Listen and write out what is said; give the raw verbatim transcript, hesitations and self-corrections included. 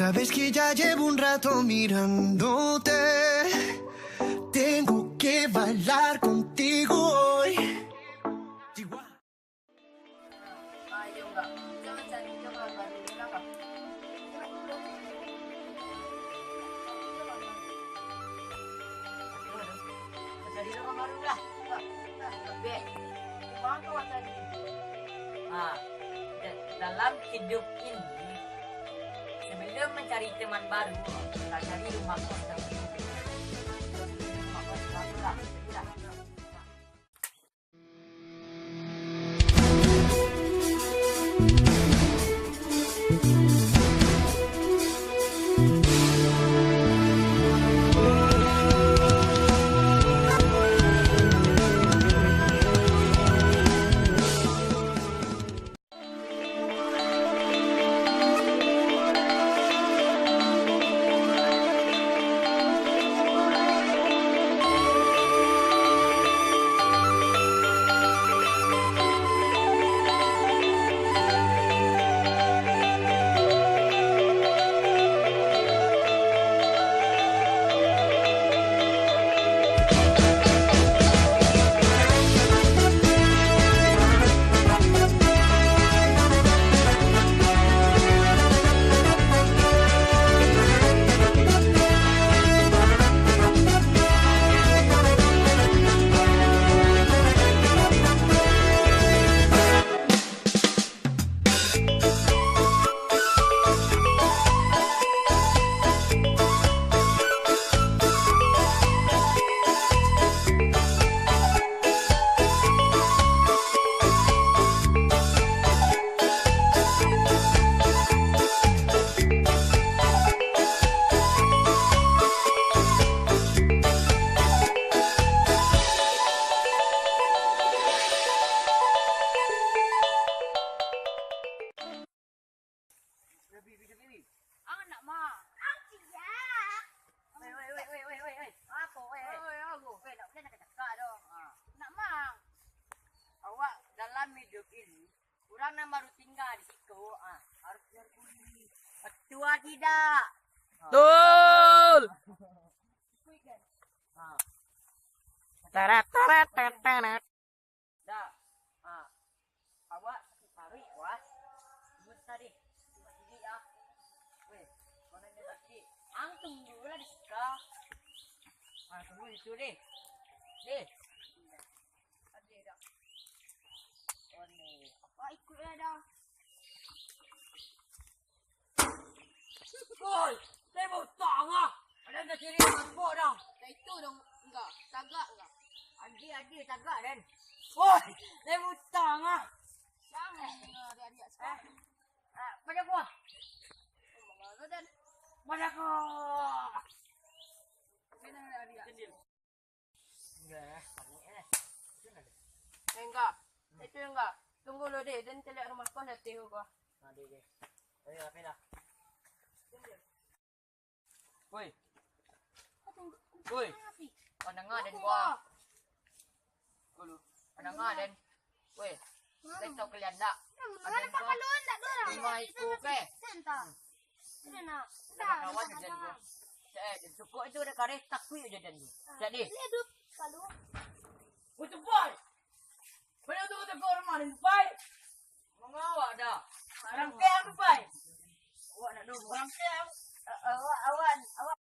Sabes que ya llevo un rato mirándote. Tengo que bailar contigo hoy. Ayo, Kak. Kita mancari jo kawan baru lah, Kak. Mancari jo kawan baru lah. Beh, kumaha kawan tadi? Ah, da-, dalam hidup ini, sebelum mencari teman baru, kita cari rumah kos dahulu. Rumah kos dahulu lah. Ang nak ma? Ang cia. Weh, weh, weh, weh, weh, weh, weh. Apo, weh, weh? Weh, apo? Weh, nak, nak cakak-cakak doh. Ah. Nak ma? Awak dalam hidup ini, urang nan baru tingga di siko, ah, harus jual buli. Betul tidak? Ah. Betul. Ah. Tarat, tarat, tarat, tarat. Dah. Ah. Awak sakik paruik, wah. Tunggu tadi. Tunggu sini, ah. Weh, kau nanya sakik. Ang tunggu lah di siko. Ah, tunggu situ deh. Deh. Ada dah. Oh, ni. Awak ikut lah dah. Oi, lai butang ah. Ada nak ciri mabok dah. Dah itu dong, enggak. Tagak enggak? Adi, adi, tagak, Den. Oi, lai butang ah. Jangan dengar dia, dia. Eh? Ah, pada gua. Mana, Den? Pada gua. Sini, adik. Enggak, eh. Itu enggak, deh. Eh, enggak. Itu enggak. Tunggu lu, deh. Den caliak rumah kos, deh, tunggu gua. Nah, deh, deh. Ayo, apa dah? Woi. Woi. Kau dengar, Den, gua. Dulu. Kau dengar, Den. Woi. Lai tau kalian dak? Rumah ikut, eh. Sudah nak. Sudah nak. Kawan aja dulu. Eh, cukup itu udah kareh, takuik aja dan. Jadi. Ini hidup kalau. Kutu boy. Mana tu kutu boy rumah ni, boy? Mengawak dah. Orang kaya tu, boy. Awak nak dulu. Orang kaya. Eh, awak, awak, awak.